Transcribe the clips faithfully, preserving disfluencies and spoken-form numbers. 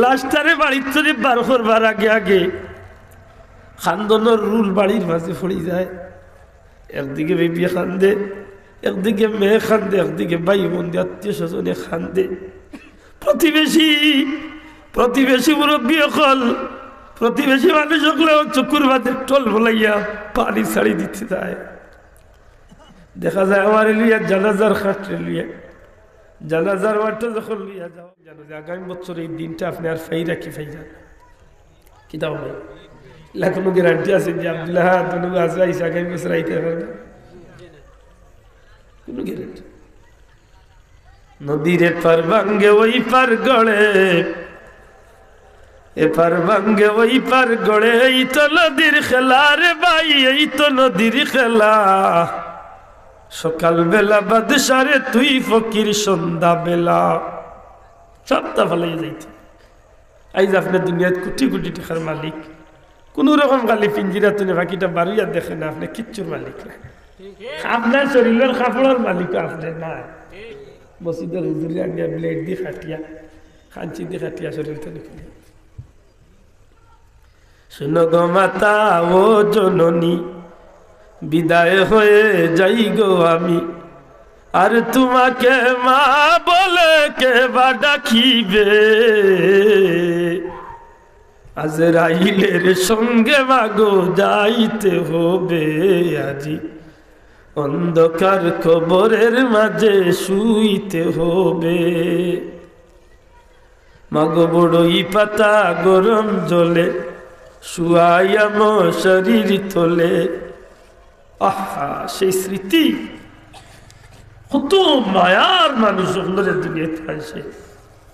লাশটারে বাড়ির তনে বার করবার আগে আগে কান্দনর রুল বাড়ির মাঝে পড়ি যায়। একদিকে বিবি কান্দে, একদিকে মেয়ে কান্দে, একদিকে ভাই বন্ধু আত্মীয় স্বজনে কান্দে। প্রতিবেশী, প্রতিবেশী মুরব্বী অকল, প্রতিবেশী মানুষ অকলেও চকুর বাদে টল বলাইয়া পানি ছাড়ি দিতে যায়। দেখা যায় আমারে লইয়া জানাজার খাটরে লইয়া, জানাজার ওয়াটটা যখন লইয়া যাও, জানো যে আগামী বছর এই দিনটা আপনে আর ফাইরা কি ফাইরা না। কিতা হবে? ইলা কুনু গ্যারান্টি আছে যে আব্দুল্লাহ, হ্যাঁ, তুমি আজরা ইসা আগামী বছর আইতে পারবে? কুনু গ্যারান্টি? নদীর এপার ভাঙ্গে ওই পার গড়ে, এপার ভাঙ্গে ওই পার গড়ে, এই তো নদীর খেলা রে ভাই, এই তো নদীর খেলা। সকালবেলা বাদশারে তুই ফকির সন্ধ্যাবেলা। সবটা ফালাই যাইতে। আইজ আপনে দুনিয়াত কোটি কোটি টেকার মালিক, কুনু রকম খালি পিঞ্জিরা তনে পাখিটা বারইয়া দেখে না, আপনে কিচ্ছুর মালিক না। আপনার শরীরর কাপড়র মালিক আপনে না। মসজিদর হুজুরে আনিয়া ব্লেড দি কাটিয়া, কাঞ্চি দি কাটিয়া শরীর তনে খুলে। শুনো গো মাতা ও জননী, বিদায় হয়ে যাই গো আমি, আর তোমাকে মা বলে কে বা ডাকিবে? আজরাইলের সঙ্গে মাগো যাইতে হবে আজি, অন্ধকার কবরের মাঝে শুইতে হবে। মাগো বড়ই পাতা গরম জলে, শুয়াইয়া মশারির তলে। আহা, সেই স্মৃতি। কত মায়ার মানুষ অকলরে দুনিয়াত পাইছে।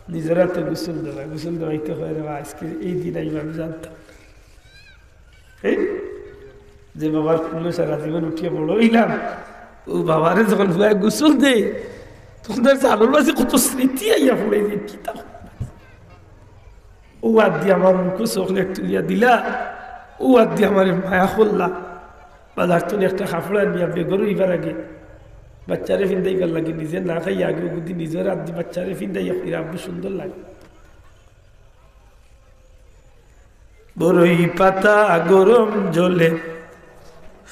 নিজর আতে গোসল দেওয়া, গোসল দেওয়াইতে হয় রে বা, আজকে এই দিন আইব আমি জানতাম না। এই যে বাবার কুলো সারা জীবন উঠিয়া বড় অইলাম, অউ বাবারে যখন পুয়ায় গোসল দে, তখন তার জানর মাঝে কত স্মৃতি আইয়া পড়ে যে কিতা। অউ আত দি আমার মুখো চকলেট তুলিয়া দিলা, অউ আত দি আমারে মায়া করলা। বাজার তনে একটা কাপড় আনিয়া বেগর অইবার আগে বাচ্চারে ফিন্দাইবার লাগি নিজে না খাইয়া আগে অগুদি নিজর আত দি বাচ্চারে ফিন্দাইয়া কইরা, "আব্বু সুন্দর লাগে।" বড়ই পাতা গরম জলে,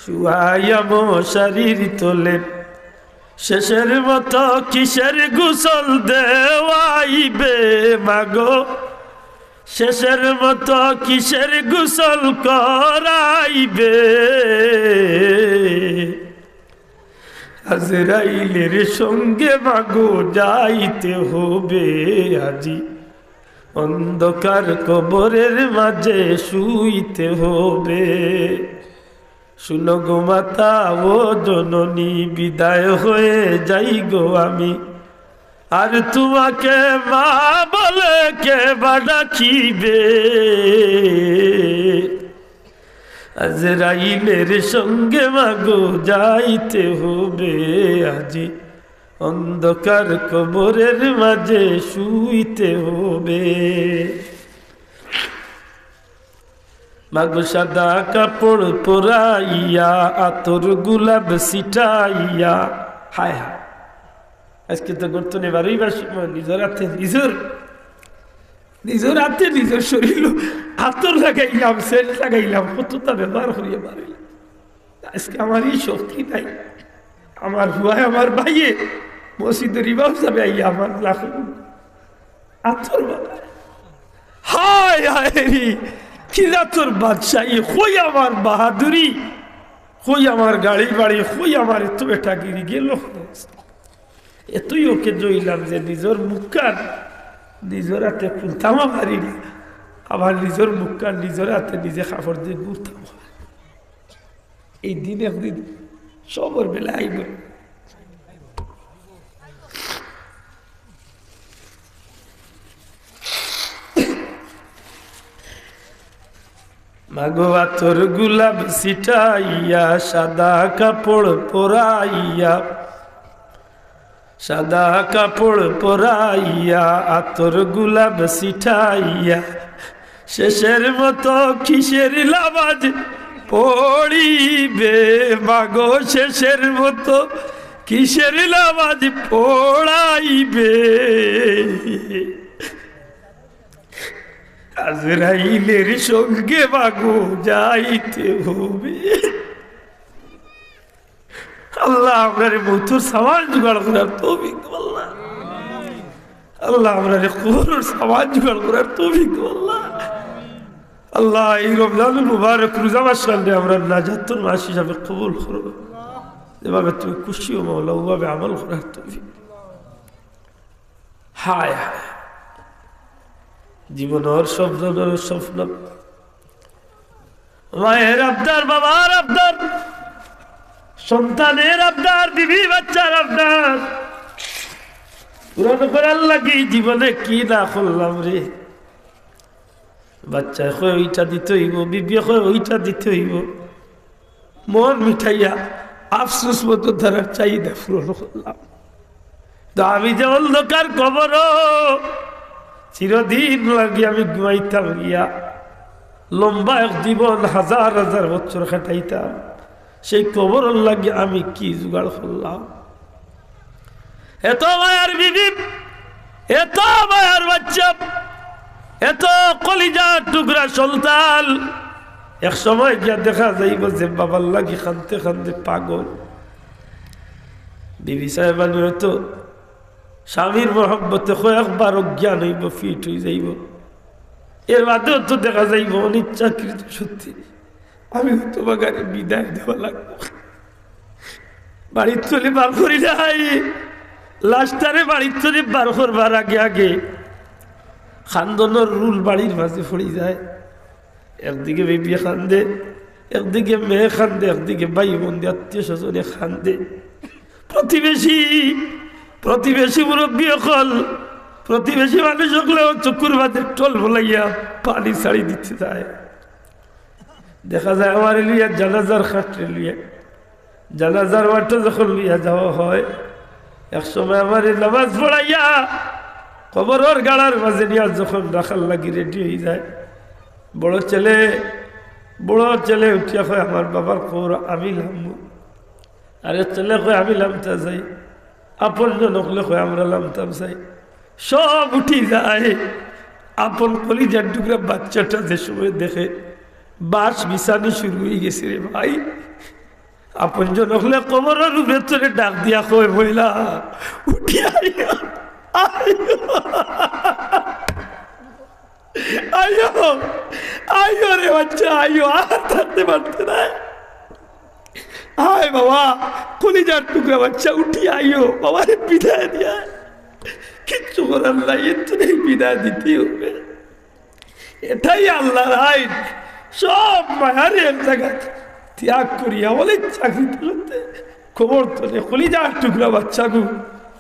শুয়াইয়া মশারির তলে, শেষের মতো কিসের গোসল দেওয়াইবে মাগো, শেষের মতো কিসের গোসল করাইবে? আজরাইলের সঙ্গে মাগো যাইতে হবে আজি, অন্ধকার কবরের মাঝে শুইতে হবে। শুনো গো মাতা ও জননী, বিদায় হয়ে যাই গো আমি, আর তোমাকে মা বলে কে বা ডাকিবে? আজরাইলের সঙ্গে মাগো যাইতে হবে আজি, অন্ধকার কবরের মাঝে শুইতে হবে। মাগো সাদা কাপড় পরাইয়া, আতর গোলাপ ছিটাইয়া। হায় হায়, আজকে তো গর্ত নেবারই বা সময় নিজর আতে নিজর, নিজর আতে নিজর শরীর আতর লাগাইলাম, সেন্ট লাগাইলাম, কততা ব্যবহার করিয়া বারইলাম। আজকে আমার ই শক্তি নাই। আমার পুয়ায়, আমার ভাইয়ে, মসজিদর ইমাম সাবে আইয়া আমার লাখ আতর বাবা। হায় হায় রে, কি জাতর বাদশাহী, কই আমার বাহাদুরি, কই আমার গাড়ি বাড়ি, কই আমার এত বেটাগিরি গেল? এতই ওকে জইলাম যে নিজর মুখখান নিজর আতে খুলতামও পারি না, আবার নিজর মুখখান নিজর আতে নিজে কাপড় দি গুরতামও পারি না। এই দিন একদিন সবর বেলা আইব। মাগো আতর গোলাপ ছিটাইয়া, সাদা কাপড় পরাইয়া, সাদা কাপড় পরাইয়া, আতর গোলাপ ছিটাইয়া, শেষের মতো কিসের নামাজ পড়িবে মাগো, শেষের মতো কিসের নামাজ পড়াইবে? আজরাইলের সঙ্গে মাগো যাইতে হবে। আল্লাহ, আমরারে মউতর সামান জোগাড় করার তৌফিক দেও আল্লাহ। আল্লাহ, আমরারে কবরর সামান জোগাড় করার তৌফিক দেও আল্লাহ। আল্লাহ, এই রমজানুল মুবারক রোজা মাস কালরে আমরার নাজাতর মাস হিসাবে কবুল করো। যেভাবে তুমি খুশি হও মাওলা, ওভাবে আমল করার তৌফিক। হায় হায়, জীবনর স্বপ্ন, স্বপ্ন, মায়ের আবদার, বাবার আবদার, সন্তানের আবদার, বিবি বাচ্চার আবদার পূরণ করার লাগি জীবনে কি না করলাম রে। বাচ্চায় কয় ওইটা দিতে হইব, বিবিয়ে কয় ওইটা দিতে হইব। মন মিঠাইয়া আফসোস মতো তারার চাহিদা পূরণ করলাম। তো আমি যে অন্ধকার কবরো চিরদিন লাগি আমি ঘুমাইতাম গিয়া, লম্বা এক জীবন হাজার হাজার বছর কাটাইতাম, সেই কবরর লাগি আমি কি জোগাড় করলাম? এত মায়ার বিবি, এত মায়ার বাচ্চা, এত কলিজার টুকরা সন্তান, এক সময় গিয়া দেখা যাইব যে বাবার লাগি কানতে কানতে পাগল। বিবি সাহেবানি হয়তো স্বামীর মহব্বতে কয়েকবার অজ্ঞান হইব, ফিট হয়ে যাইব। এর বাদেও তো দেখা যাইব অনিচ্ছাকৃত সত্যি আমি হয়তো বা গাড়ি বিদায় দেওয়া লাগবো। বাড়ির তনে বার করি নাই, লাশটারে বাড়ির তনে বার করবার আগে আগে কান্দনর রুল বাড়ির মাঝে পড়ি যায়। একদিকে বিবি কান্দে, একদিকে মেয়ে কান্দে, একদিকে ভাই বন্ধু আত্মীয় স্বজনে কান্দে। প্রতিবেশী, প্রতিবেশী মুরব্বী অকল, প্রতিবেশী মানুষ অকলেও চকুর বাদে টল বলাইয়া পানি ছাড়ি দিতে যায়। দেখা যায় আমারে লইয়া জানাজার খাটরে লইয়া, জানাজার ওয়াটে যখন লইয়া যাওয়া হয়, এক সময় আমারে নামাজ পড়াইয়া কবরর গাড়ার মাঝে নিয়া যখন রাখার লাগি রেডি হয়ে যায়, বড় ছেলে, বড় ছেলে উঠিয়া কয়, "আমার বাবার কবর আমি লামু।" আরেক ছেলে কয়, "আমি লামতা যাই।" আপনজন অকলে কয়, "আমরা লামতাম চাই।" সব উঠি যায়। আপন কলিজার টুকরা বাচ্চাটা যে সময় দেখে, বাঁশ বিছানি শুরু হয়ে গেছে রে ভাই। আপনজন অকলে কবরর উপরে তনে ডাক দিয়া কয়, "ময়লা, উঠি আইও, আইও।" আইও, আইও রে বাচ্চা, আইও, আর থাকতে পারতে না। আয় বাবা, কলিজার টুকরা বাচ্চা, উঠি আইও, বাবারে বিদায় দিয়া। কিচ্ছু করার নাই, এর তো নেই, বিদায় দিতেই হবে। এটাই আল্লাহর আইন। সব মায়ারে এক জায়গা ত্যাগ করিয়া বলে চাকরি করতে কবর তনে কলিজার টুকরা বাচ্চাগু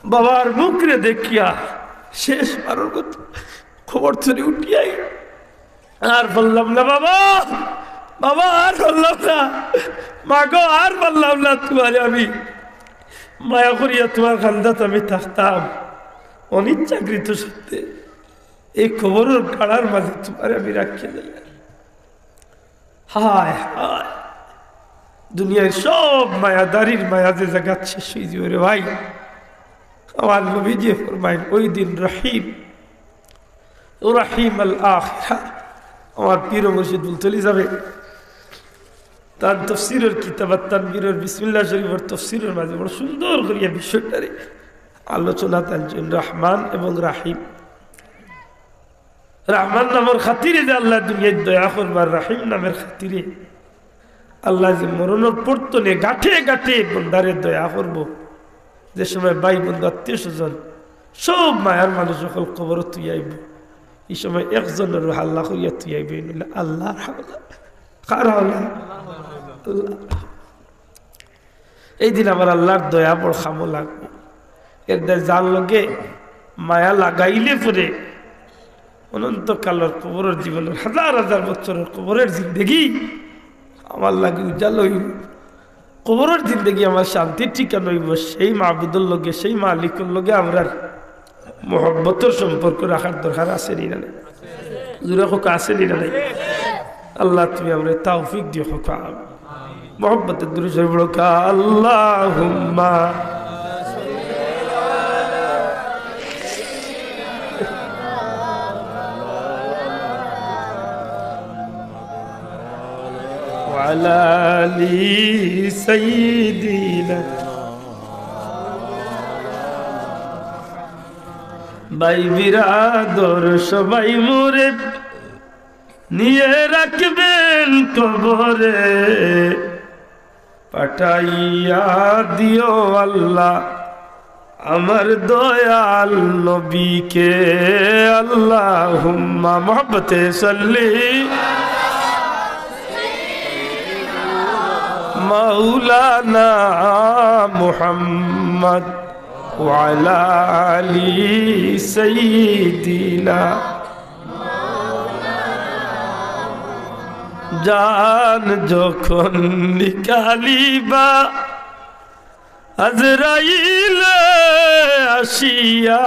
বাবার মুখরে দেখিয়া শেষ বারর মতো কবর তনে উঠিয়াই, "আর পারলাম না বাবা, বাবা আর পারলাম না, মাগো আর পারলাম না, তোমারে আমি মায়া করিয়া তোমার কান্দাত আমি থাকতাম, অনিচ্ছাকৃত সত্যে এই কবরর গাড়ার মাঝে তোমারে আমি রাখিয়া দিলাম।" হায় হায়, দুনিয়ার সব মায়াদারির মায়া যে জাগাত শেষ হয়ে যাবে রে ভাই। আমার নবীজি ফরমাইন, ওই দিন রহিম, ও রহিম আল আখিরা। আমার পীর মুর্শিদ বুলতলি যাবে, তার তফসিরের কিতাব আর তানবীরের বিসমিল্লাহ শরীফের তফসিরের মাঝে বড় সুন্দর করিয়া বিষয়টারে আলোচনা টানছেন, রহমান এবং রাহিম। রহমান নামের খাতিরে যে আল্লাহ দুনিয়াত দয়া করবার, রাহিম নামের খাতিরে আল্লাহ যে মরণর পর তনে গাঁঠে গাঁঠে বন্দারে দয়া করব। যে সময় ভাই বন্ধু আত্মীয় স্বজন সব মায়ার মানুষ অকল কবরো তুই আইব, এই সময় একজনের হাল্লা করিয়া তুই আইব, এই নইলে আল্লাহর হাওলা। কার হাওলা? আল্লাহ। এই দিন আমার আল্লাহর দয়া বড় কামো লাগবো। এর দায় যার লগে মায়া লাগাইলে পরে অনন্তকালর কবরর জীবনর হাজার হাজার বছরর কবরর জিন্দেগি আমার লাগি উজালা অইব। কবরর জিন্দেগি আমার শান্তির ঠিকানা অইব। সেই মাবুদর লগে, সেই মালিকর লগে আমরার মহব্বতর সম্পর্ক রাখার দরকার আছে নি না নাই? জোরে কউক্কা, আছে নি না নাই? আল্লাহ, তুমি আমরারে তৌফিক দিও, কউক্কা আমিন। মহব্বতে দুরূদ শরীফ পড়ো, কউক্কা, আল্লাহুম্মা। على آل سيدنا। ভাই বিরাদর সবাই মোরে নিয়ে রাখবেন কবরে, পাঠাইয়া দিও আল্লাহ আমার দয়াল নবীকে। আল্লাহুম্মা, মহব্বতে সাল্লি মাওলানা মুহাম্মদ ওয়া আলা আলি সাইয়্যিদিনা। জান যখন নিকালিবা আজরাইল আসিয়া,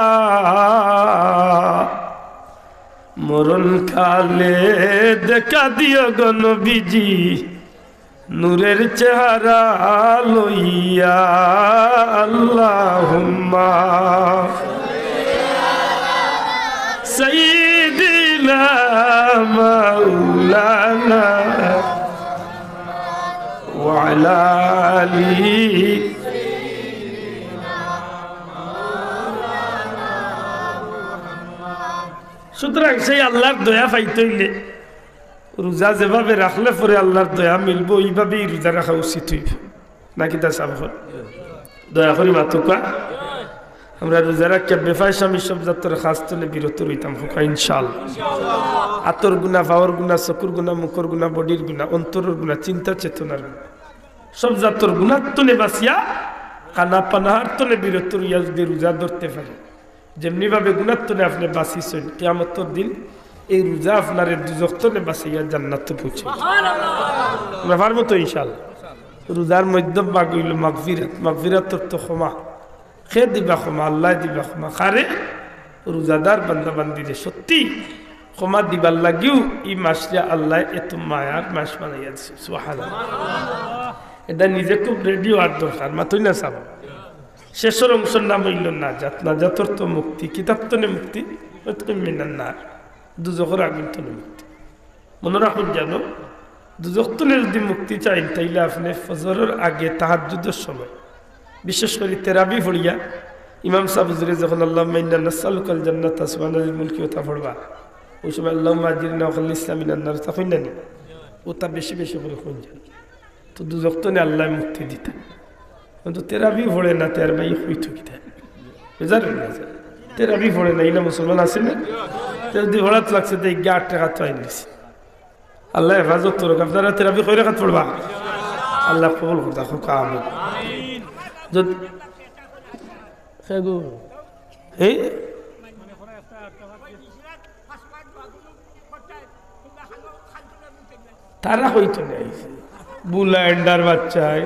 মরণ কালে দেখা দিও গো নবীজি, নূরের চেহারা লইয়া। আল্লাহুম্মা সাইয়্যিদিনা মাওলানা ওয়া আলা আলি। সুতরাং সেই আল্লাহর দয়া পাইতে অইলে রোজা যেভাবে রাখলে পরে আল্লাহর দয়া মিলবো, এইভাবেই রোজা রাখা উচিত অইবো। নাকি তা সাব অয়? দয়া করি মাতুক্কা। আমরা রোজা রাখিয়া বেফায়সামি সব জাতর কাজ তনে বিরত রইতাম হক্কা ইনশাআল্লাহ। আতর গুনা, পাওর গুনা, চকুর গুনা, মুখর গুনা, বডির গুনা, অন্তরর গুনা, চিন্তা চেতনার গুনা, সব জাতর গুনার তনে বাঁচিয়া, কানা পানাহার তনে বিরত রইয়া যদি রোজা ধরতে পারি, যেমনি ভাবে গুনার তনে আপনে বাঁচিছইন, কিয়ামতর দিন এই রোজা আপনারে দুজখ তনে বাঁচাইয়া জান্নাতো পৌঁছাইবো। আমরা পারমু তো ইনশাআল্লাহ। রোজার মধ্যম ভাগ অইলো মাগফিরাত, মাগফিরাত অর্থ ক্ষমা। কে দিবা ক্ষমা? আল্লায় দিবা ক্ষমা। কারে? রোজাদার বান্দা বান্দিরে। সত্যি ক্ষমা দিবার লাগিউ ই মাসরে আল্লায় এত মায়ার মাস বানাইয়া দিছে। সুবহানাল্লাহ। এটা নিজে খুব রেডি অওয়ার দরকার, মাতইন না সাব। শেষর অংশর নাম অইলো নাজাত। নাজাত অর্থ মুক্তি। কিতার তনে মুক্তি? ইতকুম মিনান নার, দুজখর আগুন তনে মুক্তি। মনো রাখুন জানো, দুজখ তনে যদি মুক্তি চাইন, তাইলে আপনে ফজরর আগে তাহাজ্জুদর সময়, বিশেষ করি তেরাবি পড়িয়া, ইমাম সাব হুজুরে যখন আল্লাহুম্মা ইন্না নাসআলুকাল জান্নাতা সুবহানাল মুলকি ওতা পড়বা, ওই সময় আল্লাহুম্মা আজিরনা ওয়া খাল্লিসনা মিনান নার, তা কইন না নি? ওতা বেশি বেশি করি কইন জানো। তো দুজখ তনে আল্লায় মুক্তি দিতা। কিন্তু তেরাবি পড়ে না, তেরাবি কই থাকি তাই? বেজার অইয়া যায়। তেরাবি পড়ে না, ইলা মুসলমান আছে না? তে যদি পড়াত লাগছে, তে এগিয়ে আট রেকাত আইন দিছে। আল্লায় হেফাজত করুক। আপনারা তেরাবি কয় রেকাত পড়বা? আল্লায় কবুল করতা, হক্কা আমিন। যদ-, এই তারা কইতো না আইছে। বুলা এন্ডার বাচ্চায়।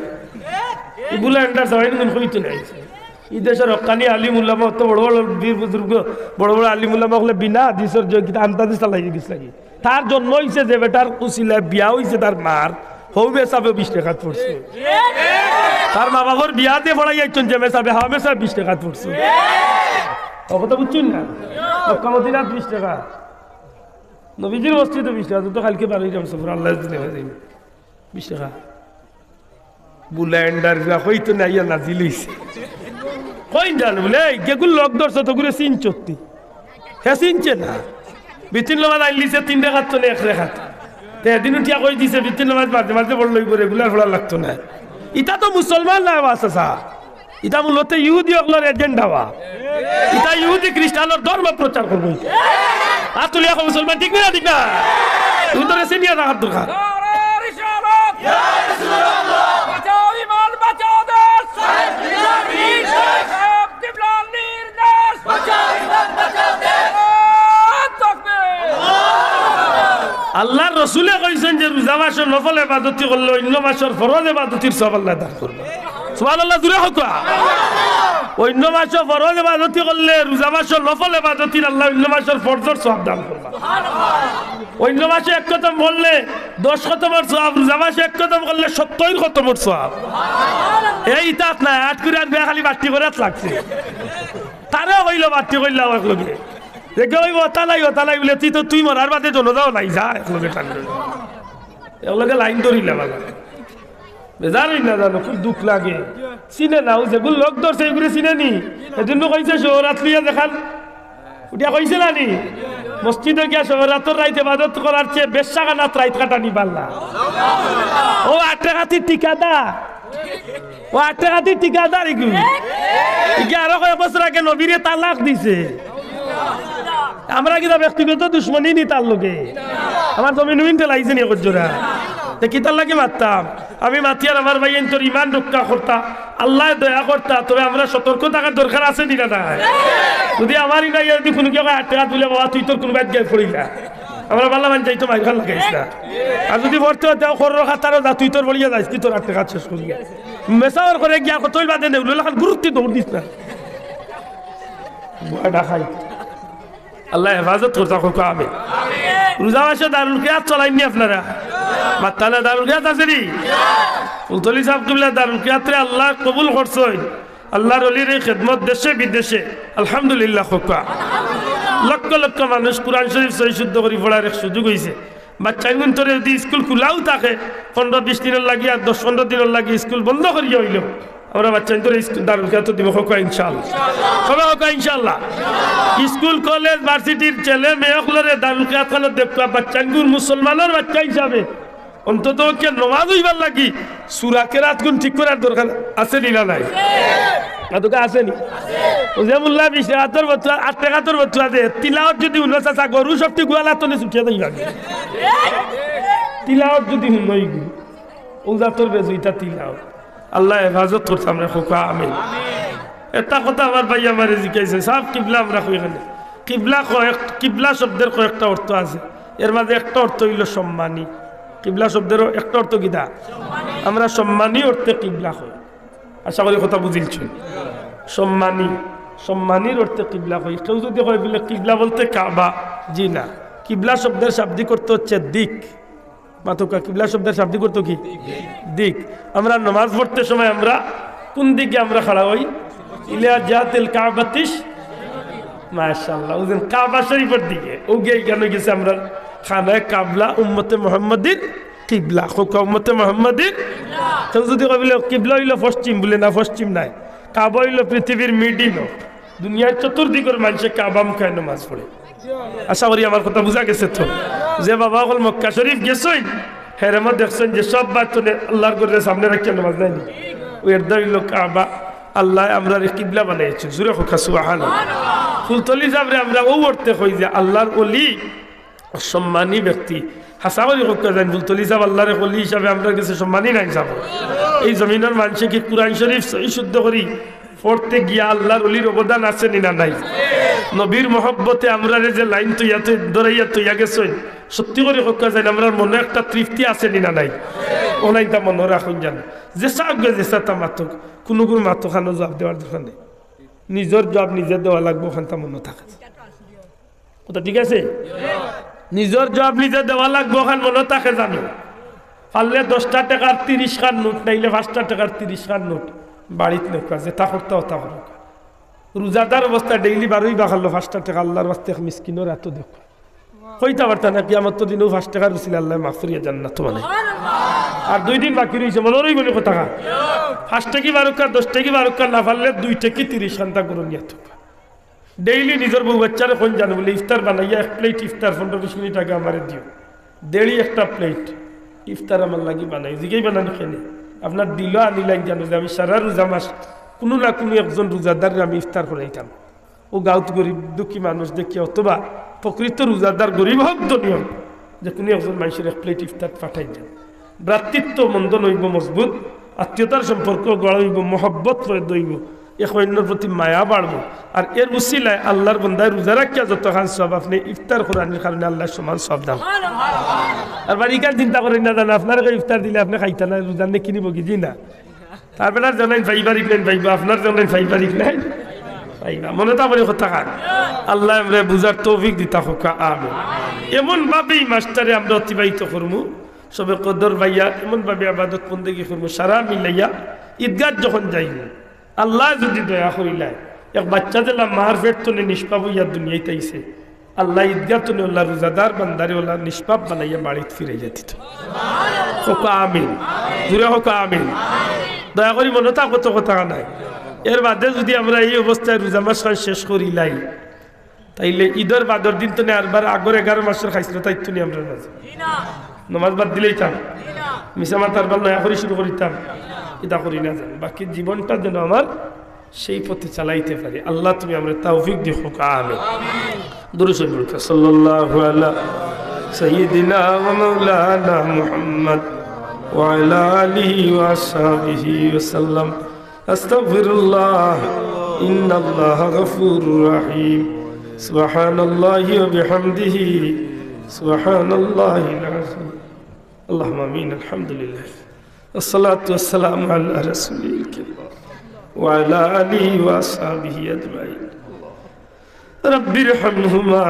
এই বুলা এন্ডার সবাই কিন্তু কইতো না আইছে। এই দেশর হক্কানি আলিম উলামা, অত বড় বড় বীর বুজুর্গ, বড় বড় আলিম উলামা অকলে বিনা হাদিসর যে কিতা আন্তাজি চালাই গেছ লাগি। তার জন্ম অইছে যে বেটার উসিলায় বিয়া অইছে তার মার, হউ মেসাবে বিশ রেকাত পড়ছে। তার মা বাবার বিয়া যে পড়াই আইছইন যে মেসাবে, হউ মেসাবে বিশ রেকাত পড়ছে। ও কথা বুঝছইন না? মক্কা মদিনাত বিশ রেকাত। নবীজির মসজিদো বিশ রেকাত, তো কালকে বারোই রমজান, আল্লাহ দিলে হয়ে যাইবে। বিশ রেকাত। বুলা এন্ডার যা কইতো না, ইয়া নাজিল অইছে। কইন জানো বুলে, এই যেগুলো লোক ধরছে, তো ঘুরে চিনছস তুই। হে চিনছে না। বিতিন নামাজ আইন লিছে তিন রেকাত, তো এক রেকাত। তে এদিন উঠিয়া কই দিছে, বিতিন নামাজ মাঝে মাঝে পড়লেই করে, রেগুলার পড়া লাগতো না। ইতা তো মুসলমান না, বাস আসা। ইতা মূলত ইহুদি অকলর এজেন্ডা বা। ইতা ইহুদি খ্রিস্টানর ধর্ম প্রচার করবো। আর তুলিয়া কও মুসলমান, ঠিক না, ঠিক না? উত্তরে সিনিয়র রাখার দরকার। নারায়ে রিসালাত। ইয়া রাসূলুল্লাহ। বাঁচাও ঈমান, বাঁচাও দেশ। সাহেব কিবলার নির্দেশ। সাহেব কিবলার নির্দেশ। বাঁচাও ঈমান, বাঁচাও দেশ। নারায়ে তাকবীর। আল্লাহর রসুলে কইছইন যে রোজা মাসো নফল ইবাদতি করলে অইন্য মাসর ফরজ ইবাদতির সওয়াব আল্লায় দান করবা। সুবহানাল্লাহ, জুরে কউক্কা। অইন্য মাসো ফরজ ইবাদতি করলে রোজা মাসো নফল ইবাদতির আল্লায় অইন্য মাসর ফরজর সওয়াব দান করবা। অইন্য মাসো এক খতম পড়লে দশ খতমর সওয়াব, রোজা মাসো এক খতম করলে সত্তইর খতমর সওয়াব। এই ইতাত নাই, আট করি আর বিয়া খালি বাট্টি করাত লাগছে। তারে কইলো বাট্টি কইলা এক লগে। দেখে কইবো, "তালাই, ও তালাই," বুলে, "তুই তো, তুই মরার বাদে জনাজাও নাই, যা এক লগে টান।" এর লগে লাইন ধরিলা বালা। বেজার অইন না জানো, খুব দুখ লাগে। চিনে না, ও যেগুন লগ ধরছে, এগুরে চিনে নি। এজন্য কইছে, "শহরাত লইয়া দেখান।" উঠিয়া কইছে না নি? মসজিদো গিয়া শহরাতর রাইত ইবাদত করার চেয়ে বেশ্যাখানাত রাইত কাটানি বালা। ও আটেকাতি ঠিকাদার, ও আটেকাতি ঠিকাদার ইগু। ইগু আরো কয়েক বছর আগে নবীরে তালাক দিছে। আমরা কিতা ব্যক্তিগত দুশমনি নি তার লগে? আমার জমিন উমিন ঠেলাইছে নি কজ্জরা? তে কিতার লাগি মারতাম? আমি মাতিয়ার আমার ভাইয়াইন্তর ইমান রক্ষা করতা, আল্লায় দয়া করতা, তবে আমরা সতর্ক থাকার দরকার আছে নি না নাই? যদি আমার ইনা ইয়া যদি কুনু কেউ আটেকাত বুলে, "বাবা, তুই তোর কুনু বাইত গিয়া পড়িলা।" আমরা বালা মান যাইতো মাইর খান লাগাইস না। আর যদি পড়তে হয়, তাও খরর খাতারও যা, তুই তোর পড়িয়া যাইস, তুই তোর আটেকাত শেষ করিয়া। মেসাওয়ার করে গিয়া কতই বাদে নেউলুল খান গুরুত্ব দৌড় দিস না। বুয়া ডাকাই। আল্লায় হেফাজত করতা, কউক্কা আমিন। রোজা মাসে দারুল কিরাত চলাইন নি আপনারা? মাত্তানা দারুল কিরাত আছে নি? ফুলতলি সাব কিবলা দারুল কিরাতরে আল্লায় কবুল করছইন। আল্লার অলির এই খেদমত দেশে বিদেশে, আলহামদুলিল্লাহ, কউক্কা। লক্ষ লক্ষ মানুষ কুরআন শরীফ সহি শুদ্ধ করি পড়ার এক সুযোগ অইছে। বাচ্চাইনগুনতরে যদি স্কুল খুলাও থাকে, পনরো বিশ দিনর লাগি আর দশ পনরো দিনর লাগি স্কুল বন্ধ করিয়া অইলেও, আমরা বাচ্চাইন্তরে স্কুল দারুল কিরাত দিমু, কউক্কা ইনশাআল্লাহ। কউক্কা ইনশাআল্লাহ। স্কুল, কলেজ, ভার্সিটির ছেলে মেয়ে অকলরে দারুল কিরাত খানো দেখবা, বাচ্চাইনগুন মুসলমানর বাচ্চা হিসাবে অন্তত পক্ষে নমাজ অইবার লাগি সূরা কেরাতগুন ঠিক করার দরকার আছে নি না নাই? আদুকা আছে নি? ও যে মোল্লা বিশ রেকাতর বতুয়া, আট রেকাতর বতুয়া দে, তিলাওত যদি হুনো চাচা, গরু সবটি গোয়ালাত থনে ছুটিয়া যাইবা। তিলাওত যদি হুনো ইগু, ও জাতর বেজুইতা তিলাওত। আল্লায় হেফাজত করতা আমরারে, কউক্কা আমিন। একটা কথা আমার ভাই আমারে জিকাইছে, "সাব কিবলা আমরা কই কেনে?" কিবলা কয়েক, কিবলা শব্দের কয়েকটা অর্থ আছে, এর মাঝে একটা অর্থ অইলো সম্মানী। কিবলা শব্দেরও একটা অর্থ কিতা? আমরা সম্মানী অর্থে কিবলা কই। আশা করি কথা বুঝিলছইন। সম্মানী, সম্মানীর অর্থে কিবলা কই। কেউ যদি কয় বুলে, "কিবলা বলতে কাবা", জি না। কিবলা শব্দের শাব্দিক অর্থ হচ্ছে দিক। মাতউক্কা, কিবলা শব্দের শাব্দিক অর্থ কি? দিক। আমরা নমাজ পড়তে সময় আমরা কুন দিকে আমরা খাড়া অই? ইলা জিহাতিল কাবাতিশ, মাশাআল্লাহ, অউ যে কাবা শরীফর দিকে। অউ গিয়া ইখান অইগেছে আমরার খানায়ে কাবলা, উম্মতে মুহাম্মাদির কিবলা। কউক্কা উম্মতে মুহাম্মাদির। কেউ যদি কয় বুলে, "কিবলা অইলো পশ্চিম", বুলে, "না, পশ্চিম নায়, কাবা অইলো পৃথিবীর মিডিলো।" দুনিয়ার চতুর্দিকর মানষে কাবা মুখায় নমাজ পড়ে। আশা করি আমার কথা বুঝা গেছে তো। যে বাবা অকল মক্কা শরীফ গেছইন, হেরেনও দেখছইন যে সব বাচ্চাইন্তরে আল্লার ঘররে সামনে রাখিয়া নমাজ নাই নি। অউ এর দায় অইলো কাবা। আল্লায় আমরারে কিবলা বানাইছে। জুরে কউক্কা সুবহানাল্লাহ। ফুলতলি সাবরে আমরা অউ অর্থে কই যে আল্লার অলি সম্মানী ব্যক্তি। হাছা করি কউক্কা যাইন, ফুলতলি সাব আল্লার এক অলি হিসাবে আমরার গেছে সম্মানী নায়নি সাব? এই জমিনর মানষে কি কুরআন শরীফ সহি শুদ্ধ করি পড়তে গিয়া আল্লার অলির অবদান আছে নি না নাই? নবীর মহব্বতে আমরারে যে লাইন তৈয়া তৈ-, ধরাইয়া তৈয়া গেছইন, সত্যি করি কউক্কা যাইন, আমরার মনো একটা তৃপ্তি আছে নি না নাই? অউ লাইনটা মনো রাখইন যান। যেছা অউক গে, যেছাতা মাতউক, কুনুগুর মাতো খানো জুয়াব দেওয়ার দরকার নাই। নিজর জুয়াব নিজে দেওয়া লাগবো, অখানতা মনো থাকে। কথা ঠিক আছে? নিজর জুয়াব নিজে দেওয়া লাগবো, অখান মনো থাকে জানো। পারলে দশটা টেকার তিরিশ খান নোট, নাইলে পাঁচটা টেকার তিরিশ খান নোট বাড়িত নেউক্কা, যেতা করতা অতা করউক্কা। রোজাদার অবস্থায় ডেইলি বারইবা খালো পাঁচটা টেকা আল্লার ওয়াস্তে এক মিসকিনর আতো দেউক্কা। কইতা পারতা না, কিয়ামতর দিনও পাঁচ টেকার উছিলায় আল্লায় মাফ করিয়া জান্নাত বানাইবা। আর দুই দিন বাকি রইছে, মনো রইবো নি কথাখান? পাঁচ টেকি বারউক্কা, দশ টেকি বারউক্কা, না পারলে দুই টেকি তিরিশ খানতা গরু নিয়া থউক্কা। ডেইলি নিজর বউ বাচ্চারে কইন জানো বুলে, "ইফতার বানাইয়া এক প্লেট ইফতার পনরো বিশ মিনিট আগে আমারে দিও।" ডেইলি একটা প্লেট ইফতার আমার লাগি বানাই। জিগাইবা না নি কেনে? আপনার দিলো আনিলাইন জানো যে আমি সারা রোজা মাস কুনু না কুনু একজন রোজাদাররে আমি ইফতার করাইতাম। অউ গাউত গরিব দুঃখী মানুষ দেখিয়া অথবা প্রকৃত রোজাদার গরিব হউক ধনী হউক, যে কুনু একজন মানষর এক প্লেট ইফতার পাঠাইন যান। ভ্রাতৃত্ব বন্ধন অইবো মজবুত, আত্মীয়তার সম্পর্ক গড়া অইবো, মহব্বত পয়দা অইবো, এক অইন্যর প্রতি মায়া বাড়বো। আর এর উছিলায় আল্লার বন্দায় রোজা রাখিয়া যতখান সওয়াব আপনে ইফতার করানির কারণে আল্লায় সমান সওয়াব দান। আর বাড়িখান চিন্তা করইন না জানো, আপনারে কেউ ইফতার দিলে আপনে খাইতা না, রোজার নেকি নিবো কি? জি না। তার বেটার যেন পাইবা নি, পাইবা, আপনার যেন পাইবা নি, পাইবা। মনো থাকবো নি কথাখান? আল্লায় আমরারে বুঝার তৌফিক দিতা কউক্কা, আমিন। এমন ভাবে ই মাসটারে আমরা অতিবাহিত করমু, শবে কদর পাইয়া এমন ভাবে ইবাদত বন্দেগি করমু, সারা মিলাইয়া ঈদগাত যখন যাইমু, আল্লায় যুদি দয়া করিলায়, এক বাচ্চা যেলা মার পেট থনে নিষ্পাপ অইয়া দুনিয়াত আইছে, আল্লায় ইদগাহ তনে অলা রোজাদার বান্দারে অলা নিষ্পাপ বানাইয়া বাড়িত ফিরাইয়া দিত। কউক্কা আমিন। জুরে কউক্কা আমিন। দয়া করি মনো থাকবো তো কথা নাই। এর বাদে যুদি আমরা এই অবস্থায় রোজা মাস খান শেষ করিলাই, তাইলে ইদর বাদর দিন তনে আরবার আগর এগারো মাসর খাইছলত আইতো নি আমরার মাঝে? নমাজ বাদ দিলাইতাম? মিছা মাত আরবার নয়া করি শুরু করিতাম? ইতা করি না যান। বাকি জীবনটা যেন আমার সেই পথে চালাইতে পারি। আল্লাহ, তুমি আমরারে তৌফিক দিও, কউক্কা আমিন। দুরূদ শরীফ পড়ুক্কা। সাল্লাল্লাহু আলা সাইয়্যিদিনা ওয়া মাওলানা মুহাম্মদ ওয়া আলা আলিহি ওয়া আসহাবিহি ওয়া সাল্লাম। আস্তাগফিরুল্লাহ, ইন্নাল্লাহা গাফুরুর রাহিম। সুবহানাল্লাহি ওয়া বিহামদিহি, সুবহানাল্লাহিল আযীম। আল্লাহুম্মা আমিন। আলহামদুলিল্লাহ। والصلاة والسلام على رسوله الكريم وعلى آله وأصحابه أجمعين. رب ارحمهما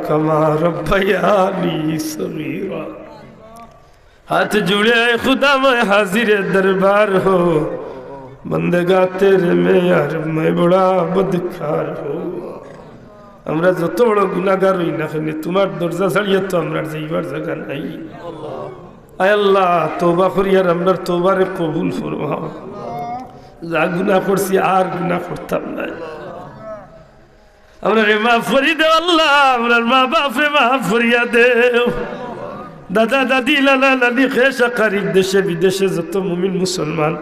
كما ربياني صغيرا. ہاتھ جوڑے خدا میں حاضر دربار ہو، بندگاں تیرے معیار میں بڑا بدکار ہو. আমরা যত বড় গুনাহগার অই না কেনে, তুমার দরজা ছাড়িয়া তো আমরার যাইবার জাগা নাই। আয় আল্লাহ, তওবা করিয়ার আমরার তওবারে কবুল ফরমাও। যা গুনাহ করছি, আর গুনাহ করতাম নায়। আমরারে মাফ করি দেও আল্লাহ, আমরার মা বাপরে মাফ করিয়া দেও। দাদা দাদি, লালা লালি, খেশ আকারিব, দেশে বিদেশে যত মুমিন মুসলমান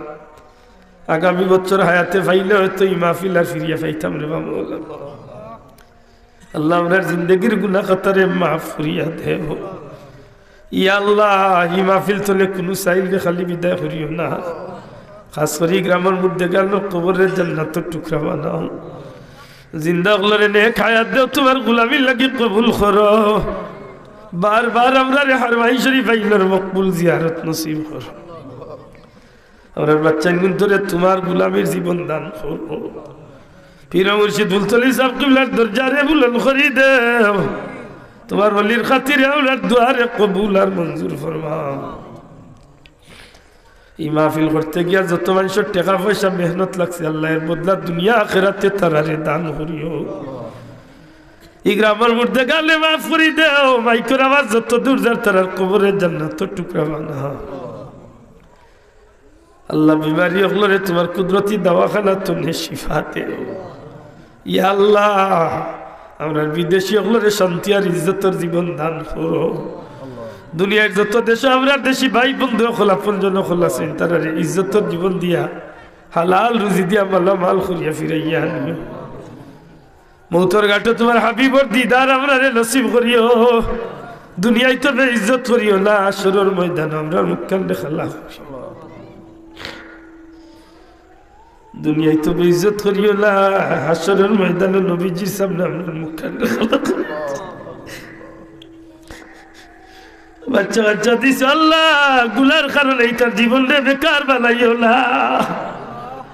আগামী বছর হায়াতে পাইলে হয়তো ই মাহফিল আর ফিরিয়া পাইতাম রে বা মৌলা। আল্লাহ, আমরার জিন্দেগির গুনাহ খাতারে মাফ করিয়া দেও। ইয়া আল্লাহ, ই মাহফিল তনে কুনু সাইলরে খালি বিদায় করিও না। খাছ করি গ্রামর মুর্দেগানর কবররে জান্নাতর টুকরা বানাও। জিন্দা অকলরে নেক হায়াত দেও, তুমার গুলামির লাগি কবুল করো। বারবার আমরারে হারমাইন শরীফ আইনর মকবুল জিয়ারত নসিব করো। আমরার বাচ্চাইনগুনতরে তুমার গুলামির জীবন দান করো। পীর মুর্শিদ ফুলতলি সাব কিবলার দরজারে বুলন্দ করি দেও। তুমার ওলির খাতিরে আমরার দোয়ারে কবুল আর মঞ্জুর ফরমাও। ই মাহফিল করতে গিয়া যত মানষর টেকা পয়সা মেহনত লাগছে, আল্লাহ এর বদলা দুনিয়া আখেরাতে তারারে দান করিও। ই গ্রামর মুর্দেগানরে মাফ করি দেও, মাইকর আওয়াজ যত দূর যার তারার কবররে জান্নাতর টুকরা বানাও। আল্লাহ, বিমারি অকলরে তুমার কুদরতি দাওয়াখানা তনে শিফা দেও। ইয়া আল্লাহ, আমরার বিদেশি অকলরে শান্তি আর ইজ্জতর জীবন দান করো। দুনিয়ার যত দেশো আমরার দেশি ভাই বন্ধু অকল, আপনজন অকল আছইন, তারারে ইজ্জতর জীবন দিয়া, হালাল রুজি দিয়া, মালামাল করিয়া ফিরাইয়া আনিও। মউতর ঘাটো তুমার হাবিবর দিদার আমরারে নসিব করিও। দুনিয়াইত বেইজ্জত করিও না, হাশরর ময়দানো আমরার মুখখান দেখাইলা। দুনিয়াইত বেইজ্জত করিও না, হাশরর ময়দানো নবীজির সামনে আমরার মুখখান দেখাইলা। বাচ্চা কাচ্চা দিছো আল্লাহ, গুনার কারণে ইতার জীবনরে বেকার বানাইও না।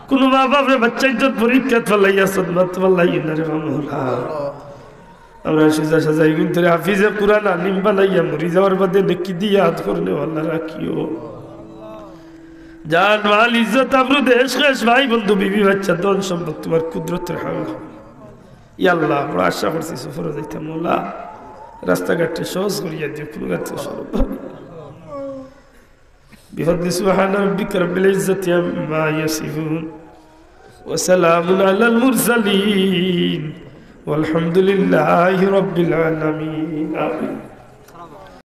কুনু মা বাপরে বাচ্চাইন্তর পরীক্ষাত ফালাইয়া সদমাত ফালাইও না রে মা মৌলা। আমরার সুজা সাজা ইগুনতরে হাফিজে কুরআন আলিম বানাইয়া মরি যাওয়ার বাদে নেকি দিয়া আত করনেওয়ালা রাখিও। জান মাল ইজ্জত আবরু দেশ খেশ ভাই বন্ধু বিবি বাচ্চা ধন সম্পদ তুমার কুদরতর হাওলা। ইয়া আল্লাহ, বড় আশা করছি সফরো যাইতাম, মৌলা, রাস্তাঘাটরে সহজ করিয়া দিও, কুনু গাত্রে সরব। بفضل سبحان ربك رب العزة عما يصفون وسلام على المرسلين والحمد لله رب العالمين. آمين.